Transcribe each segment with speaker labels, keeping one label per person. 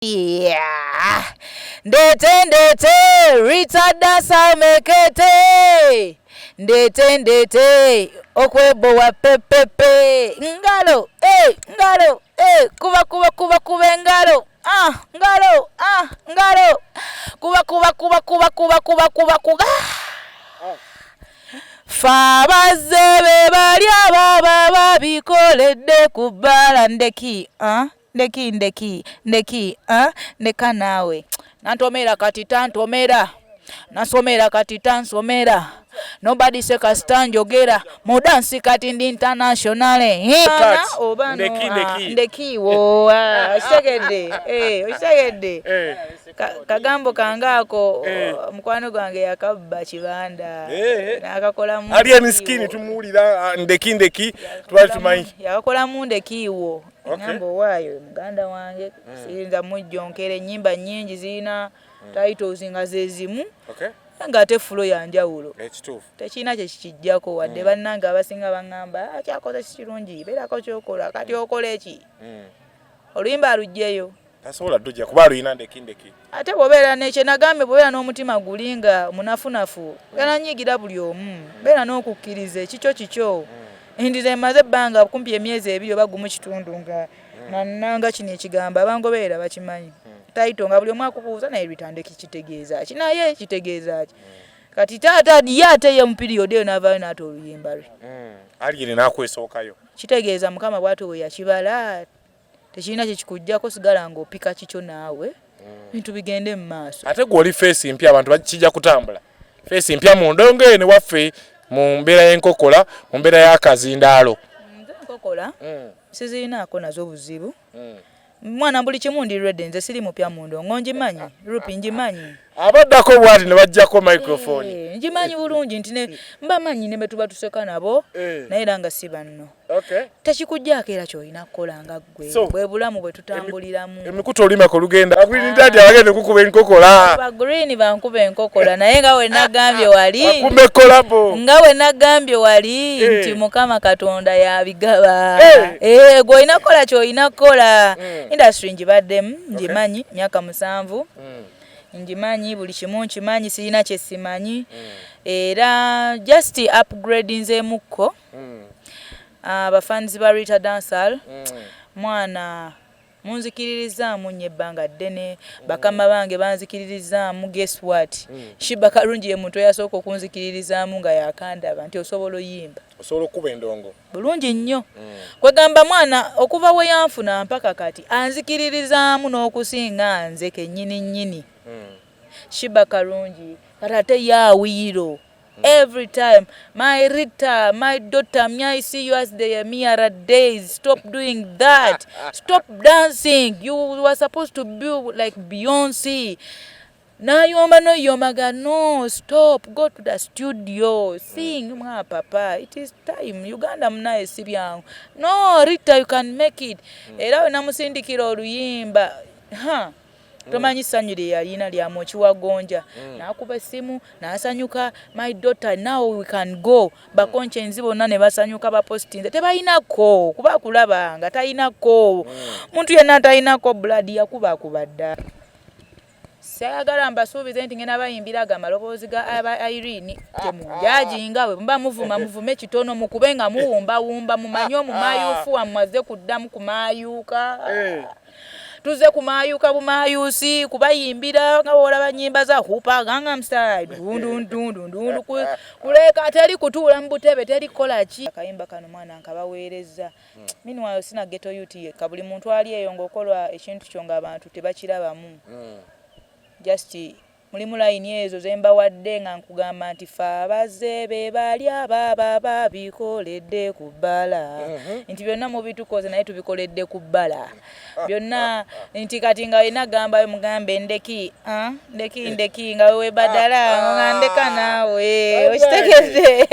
Speaker 1: Yeah. Ndete ndete Rita Dancer mekete, ndete ndete okwebowa pepepe, ngalo eh, ngalo eh, kuba kuba kuba kuba engalo, ah, ngalo, ah, ngalo, kuba kuba kuba kuba kuba kuba kuba kuba. Ffe abazze be bali ababa babikoledde ku bbala. Ndeki, ah, ndeki ndeki ndeki, ah, ndeka naawe. Nantomera kati tantomera, nasomera kati tansomera, nobody say kasita njogera mu dance kati ndi international. Oba ndekiwo okitegedde? Okitegedde? Kagambo kange ako, mukwano gwange yakabba kibanda nakakolamu.
Speaker 2: Alien Skin tumuwulira, ndeki ndeki twali tumanyi.
Speaker 1: Yakakolamu ndekiiwo. Ngamba owaayo muganda wange, siyinza mujjonkera. Ennyimba nnyingi zirina titles nga zezimu ng'ate flow yanjawulo. Tekirina kyekikijjako wadde. Bannange abasinga baŋŋamba, "Kyakoze si kirungi, beerako kyokola." Kati okola eki? Oluyimba alugjeyo.
Speaker 2: Tasobola dujja kuba aluyina ndeki ndeki.
Speaker 1: Ate bw'obeera nekyenagambye, bw'obeera n'omutima guli nga munafunafu, genda nyigira buli omu. Beera n'okukkiriza ekikyo kikyo. Nti maze ebbanga kumpi emyezi 2 oba gumu kitundu nga nanga kino ekigambo abangoberera bakimanyi, title nga buli omu akubuuza, "Naye Rita, ndeki kitegeeza ki?" Naye kitegeeza ki? Kati taata ye ate ye mu period eyo n'avaayo n'ata oluyimba lwe.
Speaker 2: Alien n'akwesookayo.
Speaker 1: Kitegeeza Mukama bw'atyo bwe yakibala, tekirina kyekikuggyako. Sigala ng'opika kikyo naawe, bintu bigende mu maaso.
Speaker 2: Ate gwe oli face mpya, abantu kijja kutambula face mpya mu ndongo eno waffe, mu mbeera y'enkokola, mu mbeera y'akazindaalo.
Speaker 1: Nze enkokola sizirinaako nazo buzibu. Mwana, buli kimu ndi ready. Nze siri mupya mu ndongo, ngimanyi. Rupi, ngimanyi.
Speaker 2: Abaddako bwati ne bajjako microphone.
Speaker 1: Ngimanyi bulungi nti mbamanyi ne betuba tuseka nabo, naye era nga si banno. Tekikugjaako era kyolina kukola nga ggwe. Bwe bulamu bwe tutambuliramu.
Speaker 2: Emikutu olumako lugenda Green Daddy abagenda okukuba enkokola.
Speaker 1: Ba Green bankuba enkokola, naye nga we nagambye wali,
Speaker 2: bakumbe collabo.
Speaker 1: Nga we nagambye wali nti Mukama Katonda yabigaba. Gwe olina kukola kyolina kukola. Industry ngibaddemu, ngimanyi myaka 7. Ngimanyi buli kimu, nkimanyi, sirina kyesimanyi. Era just upgrade nzeemukko. Abafanzi ba Rita Dancehall, mwana, munzikiririzaamu nnyo ebbanga ddene. Bakama bange banzikiririzaamu. Guess what? Sheebah Karungi ye muntu eyasooka okunzikiririzaamu nga yakandaba nti osobola oyimba.
Speaker 2: Osobola okukuba endongo.
Speaker 1: Bulungi nnyo. Kwegamba mwana, okuva we yanfuna mpaka kati anzikiririzaamu n'okusinga nze kennyini nnyini. Sheebah Karungi kati ate yaawiro every time, "My Rita, my daughter, may I see you as the Miara days. Stop doing that. Stop dancing. You were supposed to be like Beyonce." Nayomba noyombaga, "No, stop, go to the studio, sing." Mwa papa, it is time. Uganda munaye si byangu. "No, Rita, you can make it." Era we namusindikira oluyimba, ha, tomanyi ssanyu lye yalina lyamukiwagonja. N'akuba essimu n'asanyuka, "My daughter, now we can go." Bakonchenzi bonna ne basanyuka, bapostinze tebalinako kuba kulaba nga talinako muntu yenna talinako blood yakubakuba dda. Sayagala mbasuubize nti ngenda bayimbira ago amaloboozi ga aba Irene. Temunjajinga. Bwe muba muvuma, muvume kitono, mukube nga muwumbawumba, mumanye omumayuufu wammwe azze kuddamu kumayuuka. Tuzze kumayuuka bumayuusi kubayimbira nga bwolaba nyimba za hupa Gangnam Style, dundundundundundu kuleka. Teri kutuula mu butebe, teri kukola ki. Akayimba kano mwana nkabaweereza. Meanwhile, sina ghetto youth yekka, buli muntu ali eyo ng'okola ekintu kyo ng'abantu tebakirabamu, just mulimu layini ezo zembawadde nga nkugamba nti fe abazze be bali ababa babikoledde ku bbala, nti byonna mubitukoze naye tubikoledde ku bbala byonna, nti kati nga olina gambayo mugambe ndeki, ah, ndeki ndeki nga wewebadala nga ndeka naawe okitegedde.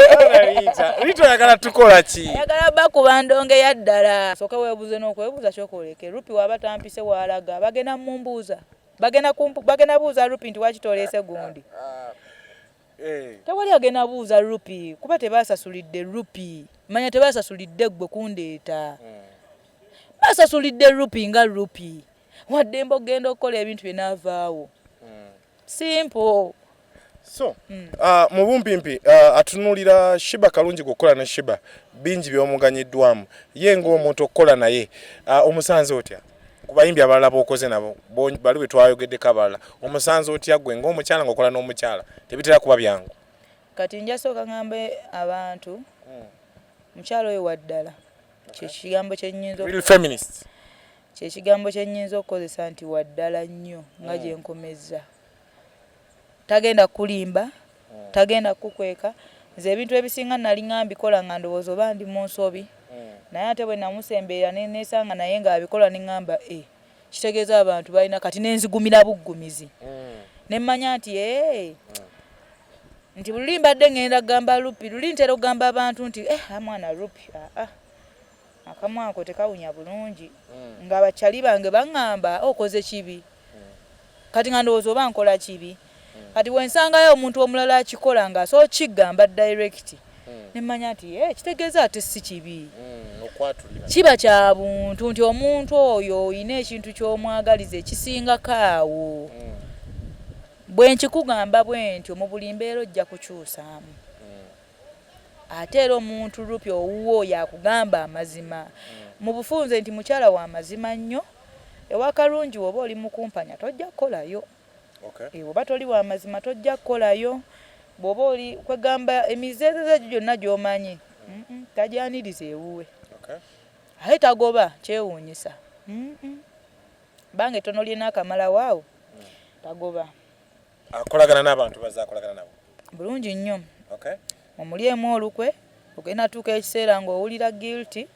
Speaker 2: Rita, oyagala tukola ki?
Speaker 1: Ayagala bakuba ndonge ya ddala. Sooka weebuuze n'okwebuuza kyokoleke. Rupi waba tampise waalaga, bagenda mumbuuza, bagenda buuza Rupi nti waki toleese gundi. Tewali agenda buuza Rupi kuba tebasasulidde Rupi. Manya tebasasulidde ggwe kundeeta, basasulidde Rupi nga Rupi. Waddembe okugenda okukola ebintu bye n'avaawo. Simple.
Speaker 2: So mu bumpimpi, atunuulira Sheebah Kalungi kukola ne Sheebah, bingi by'omuganyiddwamu ye ng'omuntu okukola naye, omusanze otya ku bayimbi abalala b'okoze nabo, bali bwe twayogeddeko abalala? Omusanze otya gwe ng'omukyala ng'okola n'omukyala? Tebitera kuba byangu.
Speaker 1: Kati njasooka ŋŋambe abantu, mukyala oyo waddala, kyekigambo kyennyinza
Speaker 2: Real feminist.
Speaker 1: Kyekigambo kyennyinza okukozesa nti waddala nnyo nga gye nkomezza. Tagenda kukulimba, tagenda kukukweka. Nze ebintu ebisinga nali nga mbikola nga ndowooza oba ndi mu nsobi, naye ate bwe namusemberera ne neesanga naye ng'abikola, ne ŋŋamba, e kitegeeza abantu balina. Kati nenzigumira buggumizi, ne mmanya nti ee nti luli mbadde ŋŋenda kugamba Rupi, luli ntera okugamba abantu nti eh, mwana Rupi, aa akamwa ako tekawunya bulungi, nga bakyali bange baŋŋamba okoze kibi. Kati nga ndowooza oba nkola kibi. Kati wensangayo omuntu omulala akikola nga asobola kigamba direct, nemmanya nti eh, kitegeeza ate si kibi.
Speaker 2: Okwatulira.
Speaker 1: Kiba kya buntu nti omuntu oyo oyina ekintu ky'omwagaliza ekisingako awo. Bwe nkikugamba bwe ntyo, mu buli mbeera ojja kukyusaamu. Ate era omuntu Rupi owuwo oyo akugamba amazima mu bufunze nti mukyala wa mazima nnyo. Ewa Kalungi woba oli mukumpanya tojja kukolayo. Oba toli wa mazima tojja kukolayo. Bw'oba oli kwegamba emizeezeze egyo gyonna gy'omanyi, tajyaniriza ewuwe. Ate tagoba, kyewuunyisa. Banga ettono lyena akamalawo awo tagoba.
Speaker 2: Akolagana n'abantu bazze akolagana nabo?
Speaker 1: Bulungi nnyo. Omulyemu olukwe, ogenda tuuka ekiseera ng'owulira guilty,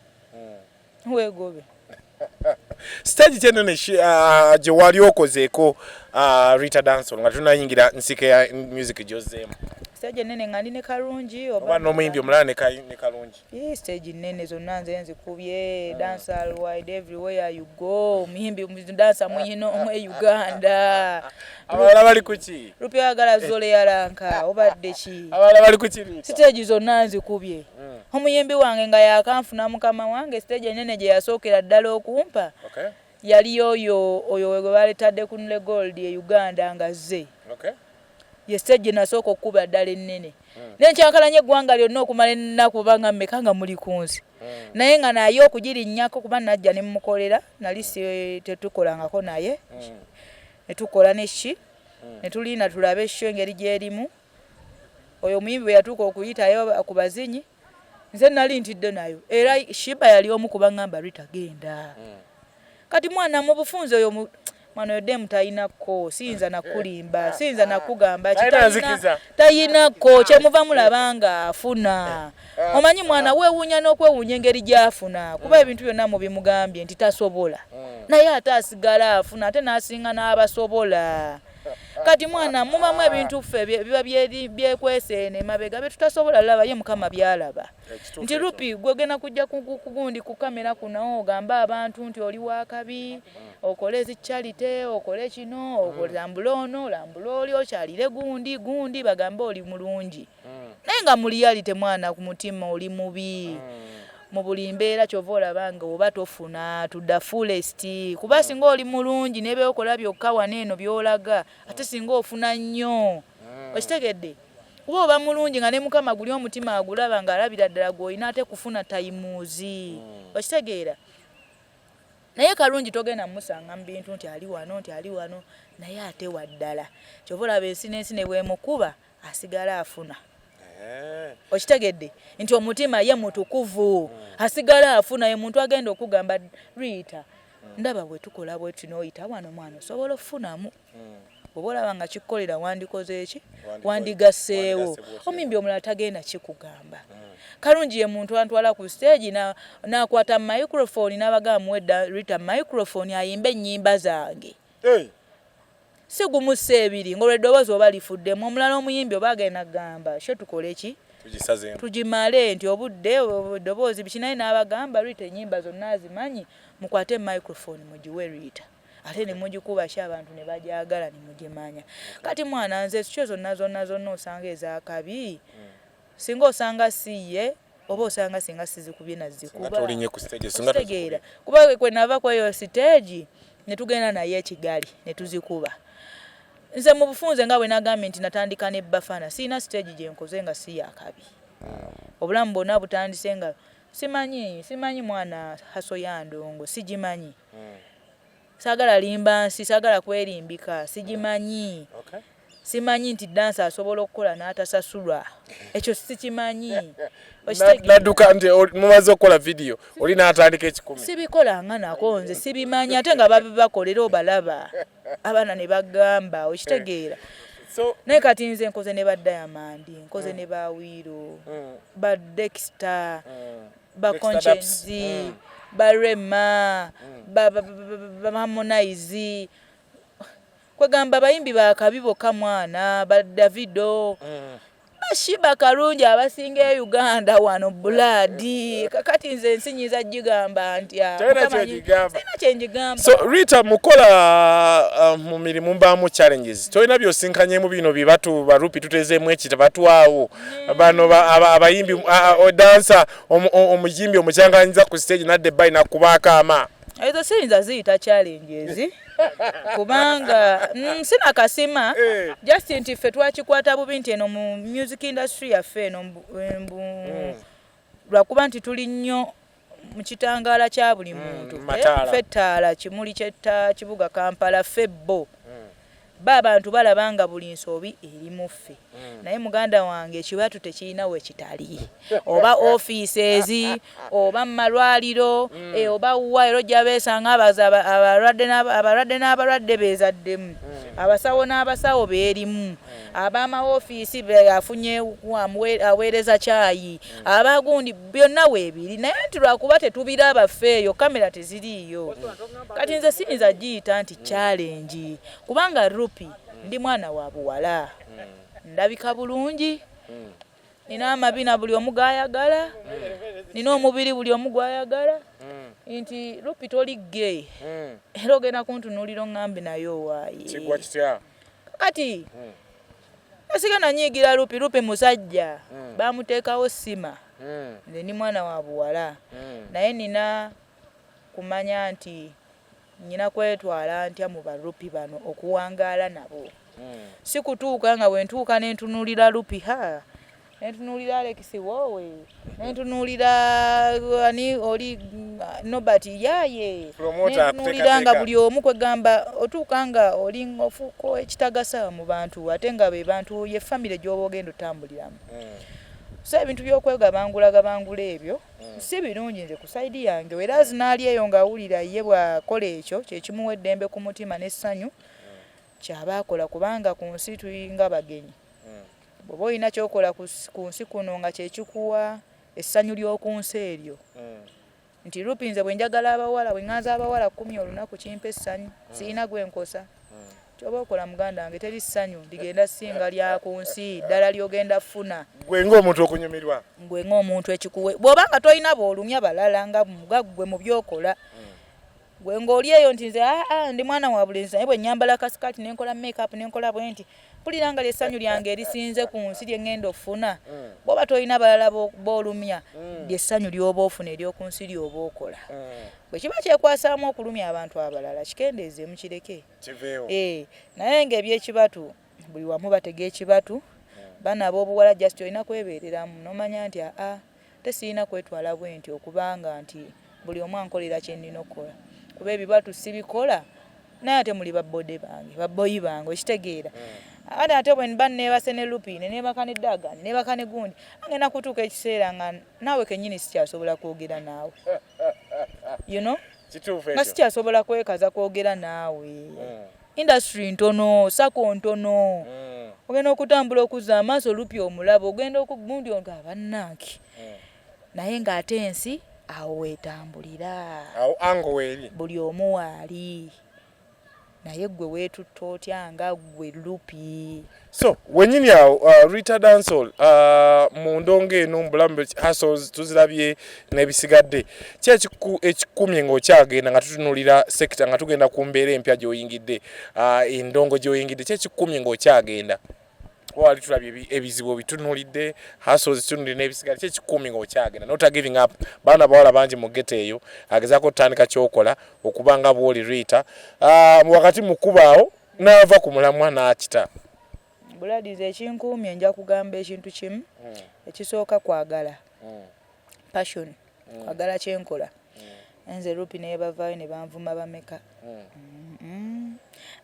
Speaker 1: weegobe.
Speaker 2: Stage kyenene gye wali okozeeko, Rita Dancehall, nga tunayingira nsike ya music gyozzeemu?
Speaker 1: Stage ennene nga ndi ne Kalungi?
Speaker 2: Oba n'omuyimbi omulala ne Kalungi?
Speaker 1: Ii, stage nnene zonna nze nzikubye. Dancehall wide, everywhere you go, omuyimbi dancer muyina omu e Uganda.
Speaker 2: Abalala bali kuki?
Speaker 1: Rupi ayagala zole yalanka obadde ki?
Speaker 2: Abalala bali kuki, Rita?
Speaker 1: Stage zonna nzikubye. Omuyimbi wange nga yakanfuna mukama wange, stage ennene gye yasookera ddala okumpa yali oyo oyo gwe baletadde ku Nile Gold e Uganda nga zze. Ye stage gye nasooka okukuba ddala ennene, nenkyankalanya eggwanga lyonna okumala ennaku oba nga mmeka nga muli ku nsi. Naye nga naye okugirinnyako, kuba najja ne mukolera, nali si tetukolangako naye, ne tukola neki ne tulinda tulabe show engeri gyerimu. Oyo omuyimbi bwe yatuuka okuyitayo ku bazinyi, nze nali ntidde nayo, era Sheebah yali omu kubaŋŋamba, "Rita, genda." Kati mwana mu bufunze oyo mwana oyo demu talinako, siyinza nakulimba, siyinza nakugamba ki.
Speaker 2: Talina nzikiza.
Speaker 1: Talinako kyemuva mulaba nga afuna. Omanyi mwana weewuunya n'okwewuunya engeri gy'afuna, kuba ebintu byonna mubimugambye nti tasobola, naye ate asigala afuna, ate n'asinga n'abasobola. Kati mwana mubamu ebintu ffe biba byekweseena emabega bye tutasobola laba, ye Mukama byalaba.
Speaker 2: Ekituufu
Speaker 1: nti
Speaker 2: ekyo.
Speaker 1: Rupi, gwegenda kujja ku gundi ku kamera kuno ogambe abantu nti oli wakabi, okole zi charity, okole kino, olambule ono, olambule oli, okyalire gundi gundi, bagambe oli mulungi, naye nga mu reality mwana ku mutima oli mubi mu buli mbeera. Kyova olaba nga oba tofuna to the fullest, kuba singa oli mulungi nebyokola byokka wano eno byolaga, ate singa ofuna nnyo. Okitegedde? Kuba oba mulungi nga ne Mukama guli omutima agulaba ng'alabira ddala gw'olina ate kufuna tayimuuzi. Okitegeera? Naye Kalungi togenda musanga mu bintu nti ali wano, nti ali wano, naye ate waddala. Kyova olaba ensi n'ensi ne bwemukuba asigala afuna. Okitegedde nti omutima ye mutukuvu, asigala afuna. Ye muntu agenda okugamba, "Rita, ndaba bwe tukola bwe tunoyita wano, mwana osobola okufunamu. Bw'oba olaba nga kikukolera, wandikoze eki, wandigasseewo."
Speaker 2: Wandigasse bw'otyo.
Speaker 1: Omuyimbi omulala tagenda kikugamba. Kalungi ye muntu antwala ku stage n'akwata microphone n'abagamba, "Muwe Rita microphone ayimbe ennyimba zange."
Speaker 2: Hey.
Speaker 1: Si gumussa ebiri ng'olweddoboozi oba lifuddemu. Omulala omuyimbi oba agenda kugamba, "Show tukole ki?"
Speaker 2: Tugisazeemu.
Speaker 1: Tugimale nti obudde eddoboozi biki, naye n'abagamba, "Rita ennyimba zonna azimanyi, mukwate microphone mugiwe Rita." Ate ne mugikuba ki abantu ne bagyagala ne mugimanya. Kati mwana nze kyo zonna zonna zonna osanga ezakabi, singa osanga si ye, oba osanga singa sizikubye nazikuba.
Speaker 2: Tolinye ku stage, singa
Speaker 1: Okitegeera? Kuba kwe nava kweyo stage. Ne tugenda naye ekigali ne tuzikuba. Nze mu bufunze nga bwe nagambye nti natandika ne Bafana, sirina stage gye nkoze nga si yakabi. Obulamu bwonna butandise nga simanyi mwana hustle ya ndongo sigimanyi. Saagala limba nsi, saagala kwerimbika, sigimanyi. Simanyi nti dancer asobola okukola n'atasasulwa, ekyo sikimanyi.
Speaker 2: Nadduka nti mumaze okukola vidiyo oli n'atandika 100.
Speaker 1: Sibikolanga nako nze, sibimanyi, ate nga babibakolera obalaba abaana ne bagamba, okitegeera? Naye kati nze nkoze ne ba Diamond, nkoze ne ba Wiiro, ba Dexter, ba Konshens, ba Rema, ba Harmonize, kwegamba bayimbi bakabi bokka mwana, ba Davido, ba Sheebah Karungi abasinga e Uganda wano buladi. Kakati nze ensi nyinza gigamba nti sina kyenjigamba.
Speaker 2: So Rita, mukola mu mirimu mbaamu challenges, tolina byosinkanyemu bino bibatu barupi tutezeemu eki tebatwawo bano abayimbi, dancer omuyimbi omukyanganyiza ku stage nadde ebbali nakubaako ama?
Speaker 1: Ezo siyinza ziyita challenges kubanga sinakasima just nti ffe twakikwata bubi nti eno mu music industry yaffe eno lwakuba nti tuli nnyo mu kitangaala kya buli muntu. Ffe ettaala kimuli kyetta kibuga Kampala, ffe bo ba abantu balaba nga buli nsobi eri mu ffe. Naye muganda wange, ekibatu tekirina we kitali, oba offices oba mu malwaliro, oba wa, era ojja beesanga abalwadde n'abalwadde beezaddemu, abasawo n'abasawo beerimu, ab'amaofiisi afunye aweereza kyayi, abagundi byonna weebiri. Naye nti lwakuba tetubiraba ffe, eyo kamera teziriiyo. Kati nze siyinza giyita nti challenge kubanga Rupi ndi mwana wa buwala, ndabika bulungi, nina amabina buli omu gayagala, nina omubiri buli omu gwayagala, nti Rupi toli gay era ogenda kuntunuulira oŋŋambe naye owaaye.
Speaker 2: Kigwa kitya?
Speaker 1: Kati esigenda nyiigira Rupi. Rupi musajja, bamuteekawo sima. Nze ndi mwana wa buwala, naye nina kumanya nti nyina kwetwala ntya mu barupi bano okuwangaala nabo. Si kutuuka nga bwe ntuuka nentunuulira Rupi, ha, nentunuulira Alex woowe, nentunuulira ani oli Nobert yaaye, nentunuulira nga buli omu, kwegamba otuuka nga oli ofuuka ekitagasa mu bantu, ate nga be bantu ye famire gy'oba ogenda otambuliramu. So ebintu by'okwegabangulagabangula ebyo si birungi nze ku side yange. Era zinaali eyo ng'awulira ye bw'akola ekyo kyekimuwa eddembe ku mutima n'essanyu, kyaba akola, kubanga ku nsi tulinga bagenyi. Bw'oba olina kyokola ku nsi kuno nga kyekikuwa essanyu ly'oku nsi eryo, nti Rupi nze bwe njagala abawala, bwe ŋŋanza abawala 10 olunaku kimpa essanyu, sirina gwe nkosa, kyoba okola muganda wange, teri ssanyu ligenda singa lya ku nsi ddala lyogenda funa.
Speaker 2: Gwe ng'omuntu okunyumirwa.
Speaker 1: Gwe ng'omuntu ekikuwe, bw'oba nga tolina bw'olumya balala nga ggwe mu byokola, gwe ng'oli eyo nti nze aa ndi mwana wa bulenzi, naye bwe nnyambala kasikaati nenkola makeup nenkola bwe nti mpulira nga lyessanyu lyange erisinze ku nsi lye ŋŋenda okufuna, bw'oba tolina balala b'olumya, lyessanyu ly'oba ofuna ery'oku nsi ly'oba okola. Bwe kiba kyekwasaamu okulumya abantu abalala, kikendeezeemu, kireke. Naye ng'ebyekibatu buli wamu batega ekibatu baana ab'obuwala, just olina kwebeereramu n'omanya nti aa, te sirina kwetwala bwe nti okubanga nti buli omu ankolera kye nnina okukola, kuba ebibatu sibikola, naye ate muli babode bange, baboyi bange, okitegeera? Ate ate bwe mba neebase ne Lupi, ne neebaka ne Dagani, neebaka ne gundi, agenda kutuuka ekiseera nga naawe kennyini sikyasobola kwogera naawe, nga sikyasobola kwekaza kwogera naawe. Industry ntono, sako ntono. Ogenda okutambula okuzza amaaso Lupi omulaba, ogenda okugundi nga bannange, naye ng'ate ensi awo weetambulira.
Speaker 2: Awo ango weeri.
Speaker 1: Buli omu waali, naye gwe weetutta otya nga gwe Lupi?
Speaker 2: So wenyini awo, Rita Dancehall, mu ndongo eno mubulamu hustles tuzirabye n'ebisigadde, ki ekikumye ng'okyagenda, nga tutunulira sector, nga tugenda ku mbeera empya gy'oyingidde, endongo gy'oyingidde, ki ekikumye ng'okyagenda? Wali tulabye ebizibu obitunulidde, hustle zitunulidde n'ebisigala, ki ekikuumi ng'okyagenda nota giving up? Baana bawala bangi mu ghetto eyo agezaako otandika kyokola okuba nga bw'oli Rita, wakati mu kkubaawo n'ava ku mulamwa n'akita.
Speaker 1: Buladiza, ekinkuumye, nja kugamba ekintu kimu. Ekisooka kwagala, passion, kwagala kyenkola. Nze Rupi naye bavaayo ne banvuma bameka,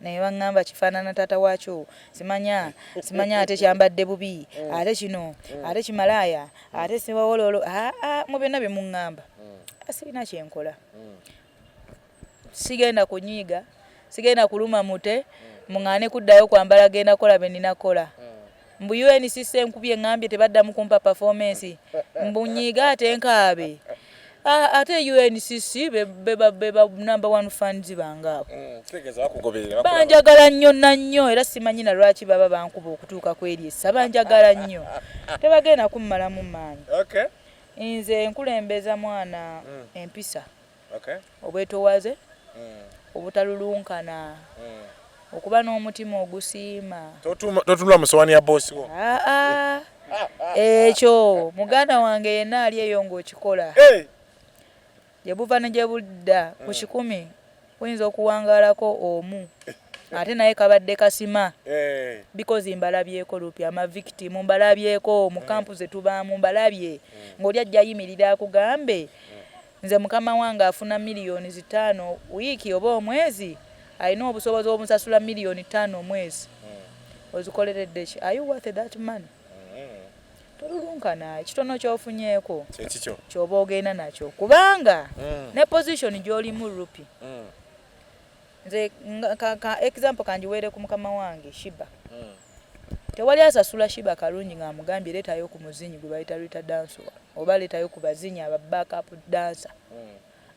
Speaker 1: naye baŋŋamba kifaanana taata waakyo, simanya simanya, ate kyambadde bubi, ate kino, ate kimalaaya, ate siwawololo. Aa, mu byonna bye muŋŋamba, sirina kyenkola. Sigenda kunyiiga, sigenda kuluma mute, muŋŋaane kuddayo kwambala, genda kola bye nina kola. Mbu UNCC enkubye, eŋŋambye tebaddamu kumpa performance, mbu nyiiga ate nkaabe. Ate UNCC beba number one fans bange abo. Banjagala nnyo na nnyo, era simanyi na lwaki baba bankuba okutuuka ku eri essa. Banjagala nnyo, tebagenda kummalamu maanyi. Nze nkulembeza mwana empisa, obwetowaze, obutalulunkana, okuba n'omutima ogusiima.
Speaker 2: Totunula mu sowani ya bosi wo.
Speaker 1: Aa, ekyo muganda wange yenna ali eyo ng'okikola, gye buva ne gye budda, ku 100 kuyinza okuwangaalako omu, ate naye kabadde kasima. Because mbalabyeko lupi ama victim, mbalabyeko mu camp ze tubaamu, mbalabye ng'oli ajja ayimirira akugambe, nze mukama wange afuna 5 miliyoni wiiki oba omwezi, alina obusobozi obumusasula 5 miliyoni omwezi, ozikoleredde ki? Are you worth that money? Tolulunkana, ekitono kyofunyeeko
Speaker 2: kyekikyo.
Speaker 1: Kyoba ogenda nakyo, kubanga ne position gy'olimu, Rupi, nze ka example kanjiweere ku mukama wange Shiba. Tewali asasula Shiba Kalungi ng'amugambye leetayo ku muzinyi gwe bayita Rita Dancehall oba leetayo ku bazinyi aba backup dancer.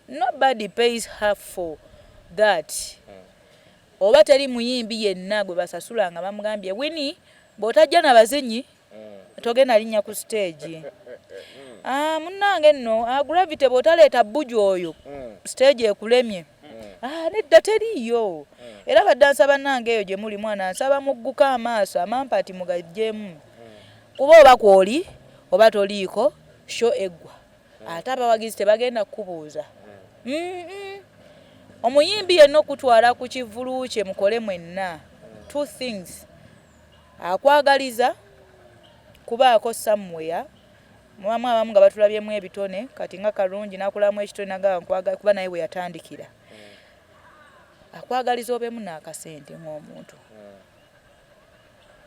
Speaker 1: Nobody pays her for that. Oba teri muyimbi yenna gwe basasula nga bamugambye, "Wini, bw'otajja na bazinyi togenda linnya ku stage." Ah, munnange nno, ah, Gravity, bw'otaleeta buju oyo, stage ekulemye. Ah, nedda, teriiyo. Era badansa bannange eyo gye muli, mwana nsaba mugguka amaaso, amampaati mugaggyemu, kuba oba kwoli oba toliiko, show eggwa, ate abawagizi tebagenda kukubuuza. Omuyimbi yenna okutwala ku kivulu kye mukole mwenna, two things: akwagaliza kubaako somewhere, mubamu abamu nga batulabyemu ebitone, kati nga Kalungi nakulamu ekitone nagamba nkwagala, kuba naye we yatandikira. Akwagaliza obeemu n'akasente ng'omuntu,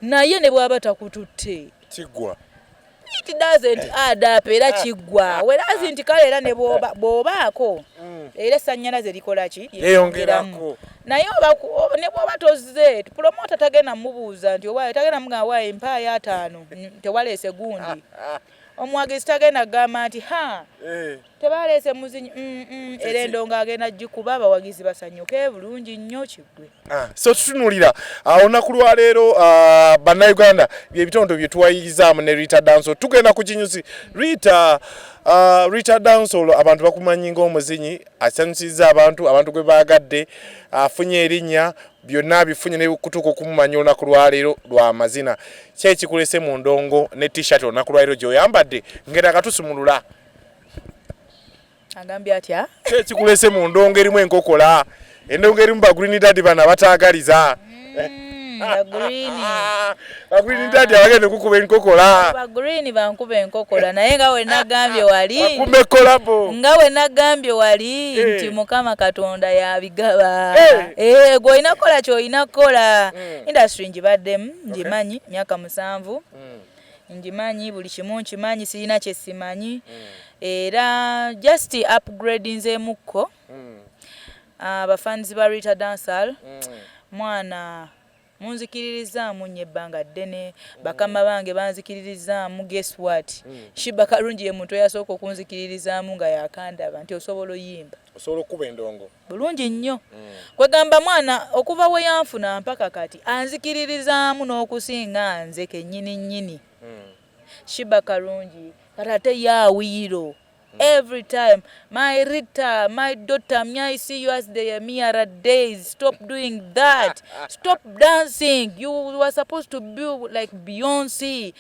Speaker 1: naye ne bw'aba takututte,
Speaker 2: kiggwa.
Speaker 1: It doesn't add up, era kiggwa. Whereas nti kale era ne bw'obaako era essannyalaze likola ki?
Speaker 2: Lyeyongerako.
Speaker 1: Naye ne bw'oba tozze, promoter tagenda mubuuza nti owa, tagenda mugamba waayi mpaayo 50, tewaleese gundi. Omuwagizi tagenda kugamba nti ha, tebaleese muzinyi. Era endongo agenda gikuba, abawagizi basanyuke bulungi nnyo, kiggwe.
Speaker 2: Ah, so tutunulira olunaku lwaleero, bannayuganda, byebitondo bye tuwayirizaamu ne Rita Dancehall. Tugenda ku kinyusi. Rita, Rita Dancehall, abantu bakumanyi ng'omuzinyi asanyusiza abantu, abantu gwe baagadde, afunye erinnya, byonna abifunye ne kutuuka okumumanya olunaku lwaleero lwa mazina. Ki ekikulese mu ndongo ne T-shirt olunaku lwaleero gy'oyambadde ngenda katusumulula?
Speaker 1: Agambye atya?
Speaker 2: Ki ekikulese mu ndongo erimu enkokola, endongo erimu ba green daddy bano abataagaliza?
Speaker 1: Ba green.
Speaker 2: Ba green daddy abagenda okukuba enkokola.
Speaker 1: Ba green bankuba enkokola, naye nga we nagambye wali,
Speaker 2: bakume collabo.
Speaker 1: Nga we nagambye wali nti Mukama Katonda yabigaba. Eh, gwe olina kukola kyolina kukola. Industry ngibaddemu, ngimanyi myaka 7, ngimanyi buli kimu, nkimanyi, sirina kye simanyi. Era just upgrade nzeemukko. Abafanzi ba Rita Dancehall, mwana munzikiririzaamu nnyo ebbanga ddene. Bakama bange banzikiririzaamu. Guess what, Shiba Kalungi ye muntu eyasooka okunzikiririzaamu nga yakandaba nti osobola oyimba,
Speaker 2: osobola okukuba endongo
Speaker 1: bulungi nnyo. Kwegamba mwana okuva we yanfuna mpaka kati anzikiririzaamu n'okusinga nze kennyini nnyini. Shiba Kalungi kati ate ye awiyiro. Every time, "My Rita, my daughter, may I see you as the Miara days. Stop doing that. Stop dancing. You were supposed to be like Beyonce."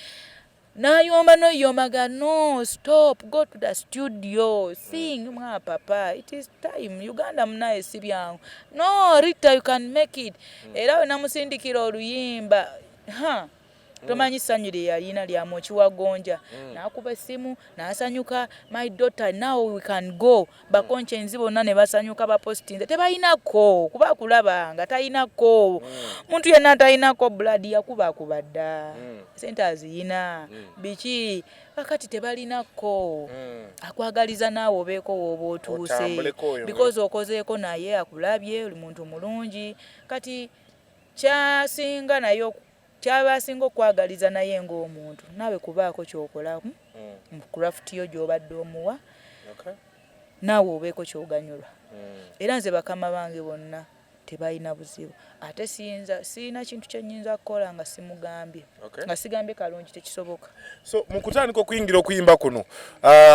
Speaker 1: Nayomba noyombaga, "No, stop, go to the studio, sing." Mwa papa, it is time. Uganda munaye si byangu. "No, Rita, you can make it." Era we namusindikira oluyimba, ha, tomanyi ssanyu lye yalina lyamukiwagonja. N'akuba essimu n'asanyuka, "My daughter, now we can go." Bakonchenzi bonna ne basanyuka, bapostinze tebalinako kuba kulaba nga talinako muntu yenna talinako blood yakubakuba dda, sente aziyina biki, kakati tebalinako. Akwagaliza naawe obeeko wooba otuuse
Speaker 2: Otambuleko oyo.
Speaker 1: Because okozeeko naye akulabye oli muntu mulungi. Kati kyasinga naye kyaba asinga okwagaliza naye ng'omuntu naawe kubaako kyokolamu mu craft yo gy'obadde omuwa, naawe obeeko kyoganyulwa. Era nze bakama bange bonna tebalina buzibu, ate siyinza, siyina kintu kyenyinza kukola nga simugambye, nga sigambye Kalungi, tekisoboka.
Speaker 2: So mu kutandika okuyingira okuyimba kuno,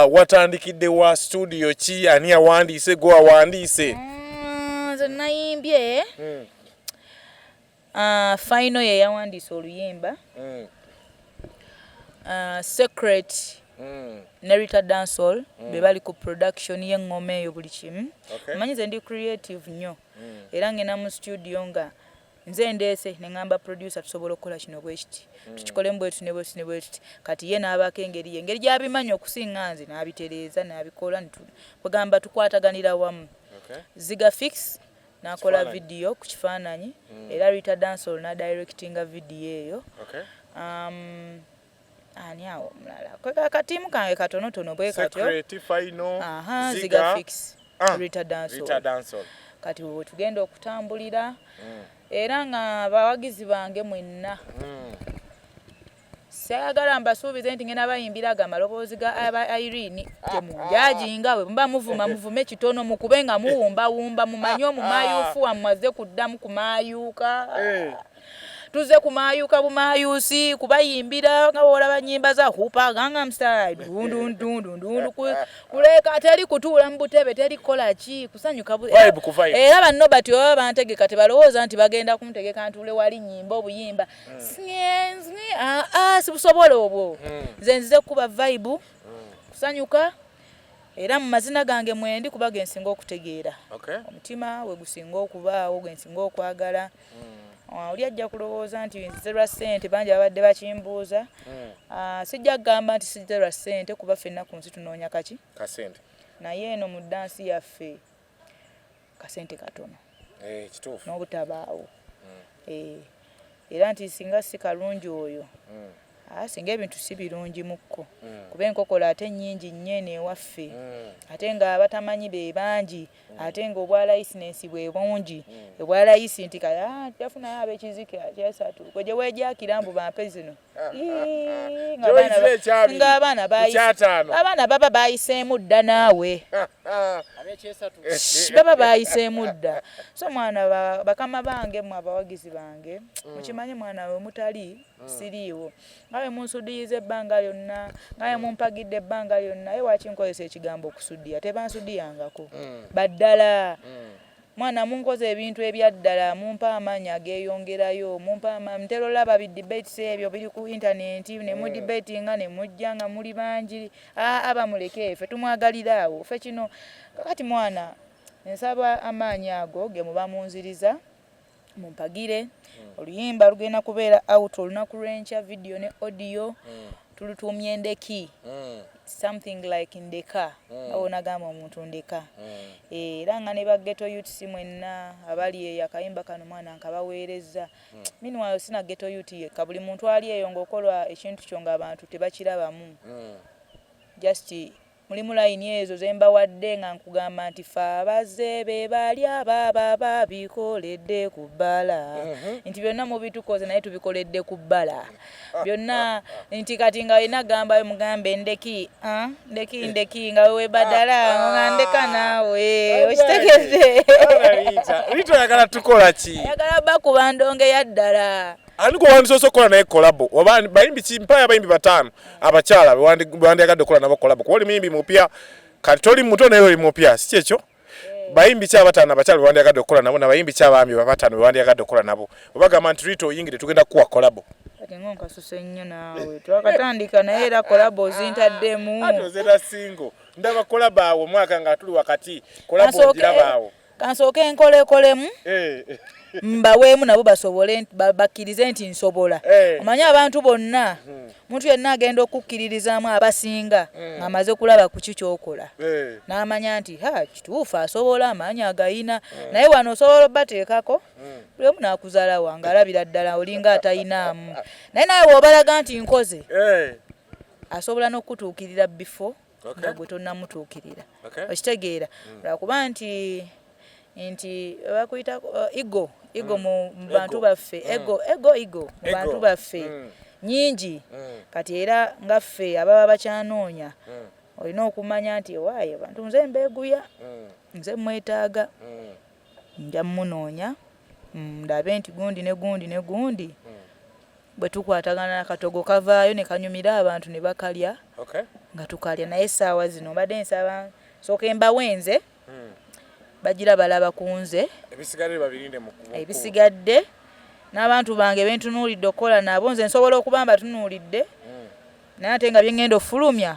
Speaker 2: watandikidde wa? Studio ki? Ani yawandiise? Gwe wawandiise?
Speaker 1: Nze nayimbye, Final ye yawandiise oluyimba, Secret ne Rita Dancehall be bali ku production y'eŋŋoma eyo, buli kimu. Manyi nze ndi creative nnyo, era ngenda mu studio nga nze ndeese ne ŋŋamba producer, tusobola okukola kino bwe kiti, tukikolemu bwe tuti ne bwe tuti ne bwe tuti. Kati ye n'abaako engeri ye, engeri gy'abimanyi okusinga nze, n'abitereeza n'abikola, kwegamba tukwataganira wamu. Ziga Fix n'akola
Speaker 2: Kifaananyi.
Speaker 1: video ku kifaananyi, era Rita Dancehall n'adirectinga video eyo. Ani awo omulala? Akatiimu kange katonotono bwe katyo.
Speaker 2: Secret, Final,
Speaker 1: Aha,
Speaker 2: Ziga,
Speaker 1: Ziga Fix, Rita
Speaker 2: Rita
Speaker 1: Dancehall.
Speaker 2: Dancehall.
Speaker 1: Kati we tugenda okutambulira, era nga abawagizi bange mwenna, saagala mbasuubize nti ngenda bayimbira ago amaloboozi ga aba Irene. Temunjajinga, bwe muba muvuma muvume kitono, mukube nga muwumbawumba, mumanye omumayuufu wammwe azze kuddamu kumayuuka. Tuzze kumayuuka bumayuusi kubayimbira nga bwolaba nyimba za hupa Gangnam Style, dundundundundundu, kuleka teri kutuula mu butebe, teri kukola ki, kusanyuka
Speaker 2: Vibe ku vibe.
Speaker 1: Era banno bati baba bantegeka, tebalowooza nti bagenda kuntegeka ntuule wali nyimba obuyimba Sye, ah, ah, sibusobola obwo. Nze nzize kukuba vibe, kusanyuka, era mu mazina gange mwendi kuba gensinga okutegeera, omutima we gusinga okubaawo, gensinga okwagala. Ah, oli ajja kulowooza nti nzize lwa ssente, bangi babadde bakimbuuza. Ah, sijja kugamba nti sijja lwa ssente, kuba ffenna ku nsi tunoonya kaki?
Speaker 2: Kasente.
Speaker 1: Naye eno mu dance yaffe kasente katono.
Speaker 2: Eh, kituufu.
Speaker 1: N'obutabaawo. Eh, era nti singa si Kalungi oyo, ah, singa ebintu si birungi mukko, kuba enkokola ate nnyingi nnyo eno ewaffe, ate nga abatamanyi be bangi, ate nga obwalayisinensi bwe bungi, obwalayisi nti kale, ah, jafunayo ab'ekizike akyesatu gwe gye weejakira mbu bampe zino. Ii, nga abaana
Speaker 2: Gy'oyizira ekyabiri,
Speaker 1: ng'abaana
Speaker 2: ku kyataano.
Speaker 1: Abaana baba bayiseemu dda naawe.
Speaker 3: Abekyesatu.
Speaker 1: Shh, baba bayiseemu dda. So mwana bakama bange mwe abawagizi bange, mukimanye mwana we mutali siriiwo, nga bwe munsudiyiza ebbanga lyonna, nga bwe mumpagidde ebbanga lyonna. Ye waki nkozesa ekigambo okusudiya? Tebansudiyangako baddala. Mwana munkoze ebintu ebyaddala, mumpa amaanyi ageeyongerayo, mumpa amaanyi. Ntera olaba bi debates ebyo biri ku internet ne mu debatinga ne mujja nga muli bangi. Aa, bamuleke, ffe tumwagalira awo, ffe kino. Kakati mwana nsaba amaanyi ago ge muba munziriza, mumpagire. Oluyimba lugenda kubeera out olunaku lw'enkya, video ne audio. Tulutuumye Ndeki, something like ndeka, awo nagamba omuntu ndeka. Era nga ne ba ghetto youths mwenna abali eyo, akayimba kano mwana nkabaweereza. Meanwhile sina ghetto youth yekka, buli muntu ali eyo ng'okola ekintu kyo ng'abantu tebakirabamu, just mulimu layini ezo ze mbawadde nga nkugamba nti fe abaze be bali ababa babikoledde ku bbala, nti byonna mubitukoze naye tubikoledde ku bbala byonna, nti kati nga olina gambayo mugambe ndeki, ah, ndeki, ndeki nga webadala nga ndeka naawe okitegedde.
Speaker 2: Rita, oyagala tukola ki?
Speaker 1: Ayagala bakuba ndonge ya ddala.
Speaker 2: Ani gwe wandisoose okukola naye collabo? Oba bayimbi ki? Mpayo abayimbi bataano abakyala be wandyagadde okukola nabo collabo, kuba oli muyimbi mupya. Kati toli muto naye oli mupya, si kyekyo? Bayimbi ki abataano abakyala bewandyagadde okukola nabo, nabayimbi ki abaami abataano bewandyagadde okukola nabo? Obagamba nti Rita oyingire, tugenda kukuwa collabo.
Speaker 1: Kati ng'onkasuse nnyo naawe, twakatandika naye era collabo ozintaddemu.
Speaker 2: Ate ozera single, ndaba collabo awo omwaka nga tuli wakati, collabo ngiraba awo.
Speaker 1: Kansooke nkolekolemu, mbaweemu nabo basobole bakkirize nti nsobola. Omanyi abantu bonna, muntu yenna agenda okukkiririzaamu abasinga ng'amaze kulaba ku ki kyokola, n'amanya nti ha, kituufu asobola, amaanyi agayina. Naye wano osobola obbateekako buli omu n'akuzaala wange alabira ddala olinga atayinaamu, naye nawe bw'obalaga nti nkoze, asobola n'okutuukirira before nga gwe tonnamutuukirira. Okitegeera? Lwakuba nti bakuyita ego, ego mu bantu baffe, ego, ego, ego mu bantu baffe nyingi. Kati era nga ffe ababa bakyanoonya, olina okumanya nti owaaye bantu nze mbeeguya, nze mwetaaga, nja munoonya, ndabe nti gundi ne gundi ne gundi bwe tukwatagana akatogo kavaayo ne kanyumira abantu ne bakalya nga tukalya. Naye essaawa zino mbadde nsaba sooka mbawenze, bagira balaba ku nze. Ebisigadde n'abantu bange bentunuulidde okukola nabo, nze nsobola okuba mbatunuulidde, naye ate nga byeŋŋenda ofulumya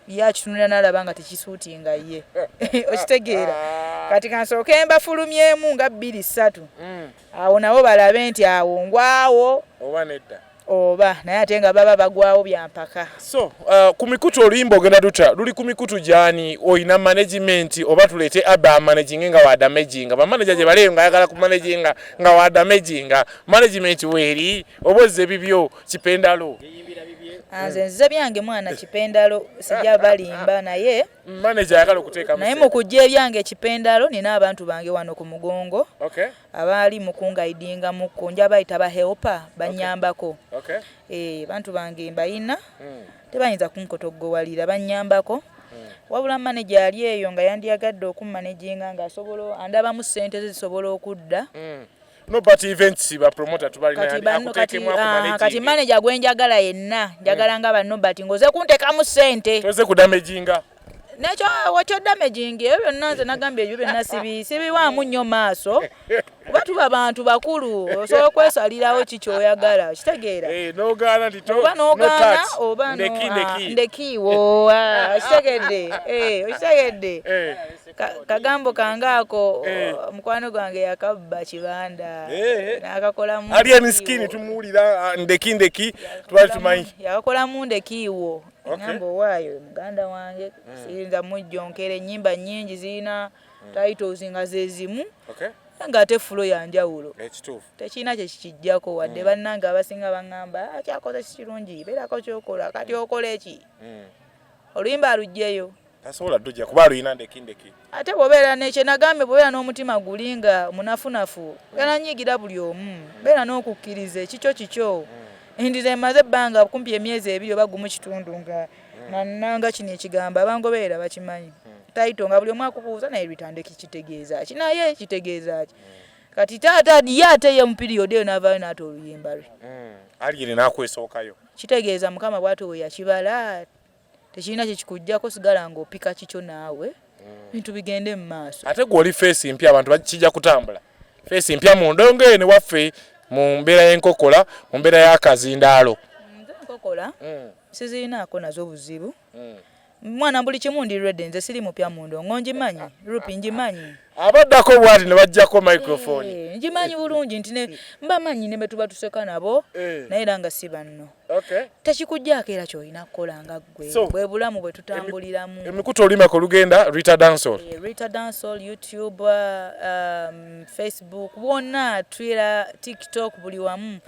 Speaker 1: ye akitunulira n'alaba nga tekisuutinga ye. Okitegeera? Kati kansooke mbafulumyemu nga bbiri ssatu, awo nabo balabe nti awo ngwawo
Speaker 2: oba nedda.
Speaker 1: Oba naye ate nga baba bagwawo byampaka.
Speaker 2: So ku mikutu oluyimba ogenda lutya? Luli ku mikutu gyani? Oyina management oba tuleete aba amanaginge nga wadamaginga? Bamanager gye baleeyo nga ayagala kumanaginga nga wadamaginga. Management weeri oba ozze bibyo kipendalo?
Speaker 1: Nze nzize byange mwana kipendalo, sijja balimba, naye
Speaker 2: manager ayagala okuteekamu.
Speaker 1: Naye mu kujja ebyange kipendalo, nina abantu bange wano ku mugongo abaali mu kunguidingamukko, nja bayita ba helper, bannyambako. Bantu bange mbayina, tebayinza kunkotogowalira, bannyambako. Wabula manager ali eyo nga yandiyagadde okummanaginga ng'asobola andabamu ssente ze zisobola okudda.
Speaker 2: No, but events ba promoter tubalina.
Speaker 1: Kati kati manager gwe njagala yenna, njagala nga banno, but ng'oze kunteekamu ssente.
Speaker 2: Toze kudamaginga.
Speaker 1: Nekyo wakyo damaging, ebyo byonna nze nagambye ebyo byonna sibiwaamu nnyo maaso, kuba tuba bantu bakulu, osobola okwesalirawo ki kyoyagala. Kitegeera?
Speaker 2: Nogaana nti
Speaker 1: oba nogaana oba ndekiiwo. Okitegedde? Okitegedde? Kagambo kange ako, mukwano gwange yakabba kibanda nakakolamu.
Speaker 2: Alien Skin tumuwulira, ndeki ndeki tubali tumanyi.
Speaker 1: Yakakolamu ndekiiwo. Ngamba owaayo muganda wange, siyinza mujjonkera ennyimba nnyingi zirina titles nga zezimu ng'ate flow ya njawulo, tekirina kyekikijjako wadde. Bannange abasinga baŋŋamba kyakoze si kirungi, beerako kyokola. Kati okola eki? Oluyimba alugjeyo.
Speaker 2: Tasobola dujja kuba aluyina ndeki ndeki.
Speaker 1: Ate bw'obeera nekye nagambye, bw'obeera n'omutima guli nga munafunafu, gananyiigira buli omu. Beera n'okukkiriza ekikyo kikyo. Nti emaze ebbanga kumpi emyezi 2 oba gumu kitundu nga nanga kino ekigambo abangoberera bakimanyi, title nga buli omu akubuuza, naye Ritandeki kitegeeza ki? Naye kitegeeza ki? Kati taata ye ate ye mu period eyo n'avaayo n'ata oluyimba lwe.
Speaker 2: Alien n'akwesookayo.
Speaker 1: Kitegeeza Mukama bw'atyo bwe yakibala, tekirina kyekikuggyako, sigala ng'opika kikyo naawe, bintu bigende mu maaso.
Speaker 2: Ate gwe oli face mpya, abantu kijja kutambula face mpya mu ndongo eno waffe, mu mbeera y'enkokola, mu mbeera y'akazindaalo.
Speaker 1: Nze enkokola sizirinaako nazo buzibu mwana, buli kimu ndi ready. Nze siri mupya mu ndongo, ngimanyi rupi, ngimanyi.
Speaker 2: Abaddako bwati ne bajjako microphone.
Speaker 1: Ngimanyi bulungi nti mbamanyi ne betuba tuseka nabo, naye era nga si banno. Tekikugjaako era kyolina kukola nga ggwe, bwe bulamu bwe tutambuliramu.
Speaker 2: Emikutu oluyimba kwe lugenda, Rita Dancehall?
Speaker 1: Rita Dancehall, YouTube, Facebook, bwonna, Twitter, TikTok, buli wamu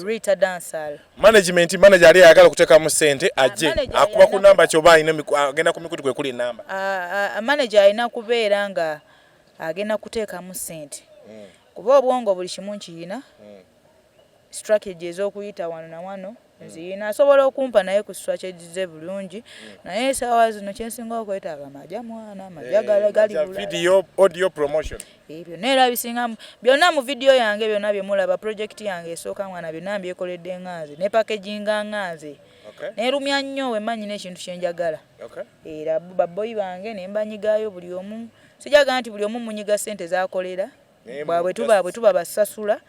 Speaker 1: Rita Dancehall.
Speaker 2: Management, manager ali ayagala okuteekamu ssente ajje akuba ku namba kyoba alina, agenda ku mikutu kwe kuli enamba.
Speaker 1: Manager alina kubeera nga agenda kuteekamu ssente, kuba obwongo buli kimu nkiyina. Strategy ez'okuyita wano na wano nziyina, asobola okumpa naye ku strategy ze bulungi, naye esaawa zino kyensinga okwetaaga maja, mwana, maja gali
Speaker 2: Eh,
Speaker 1: bulala.
Speaker 2: Video, audio, promotion.
Speaker 1: Ebyo byonna era bisinga byonna mu vidiyo yange, byonna byemulaba, project yange esooka, mwana, byonna mbyekoledde nga nze ne packaginga nga nze. Nerumya nnyo wemmanyi n'ekintu kyenjagala. Era baboyi bange ne mbanyigayo buli omu, sijaga nti buli omu munyiga ssente zakolera.
Speaker 2: Naye
Speaker 1: bwabwe tuba bwe tuba basasula,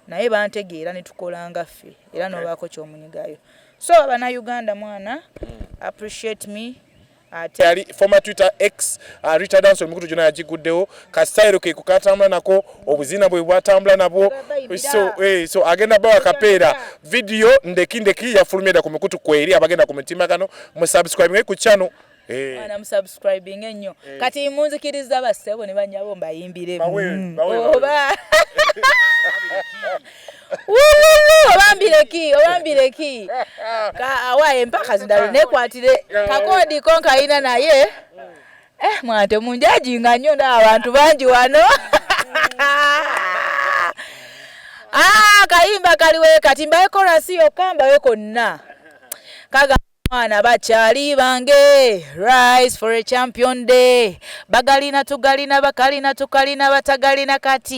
Speaker 1: naye bantegeera ne tukola nga ffe era nobaako kyomunyigayo. So Abannayuganda, mwana, appreciate me ate.
Speaker 2: Yali former Twitter X, Richard Anson, emikutu gyonna yagiguddewo. Kasitayiro ke kukatambula nako, obuzina bwe bwatambula nabwo. So agenda bawa kapeera video ndeki ndeki yafulumye dda ku mikutu kweri. Abagenda ku mitimbagano, musubscribe ku channel.
Speaker 1: Mwana, musubscribing ennyo. Kati munzikiriza, bassebo ne banyabo, mbayimbire?
Speaker 2: Bawe, bawe, bawe.
Speaker 1: Oba wululu, oba mbireki, oba mbireki? Awaye empaka zindalo nekwatire kakoodi ko nkayina naye. Mwana, temunjajinga nnyo, ndaba abantu bangi wano. Ah, kayimba kaliwe kati mbawe chorus yokka, mbawe konna. Kaga mwana, bakyali bange, rise for a champion day. Bagalina tugalina, bakalina tukalina, batagalina kati.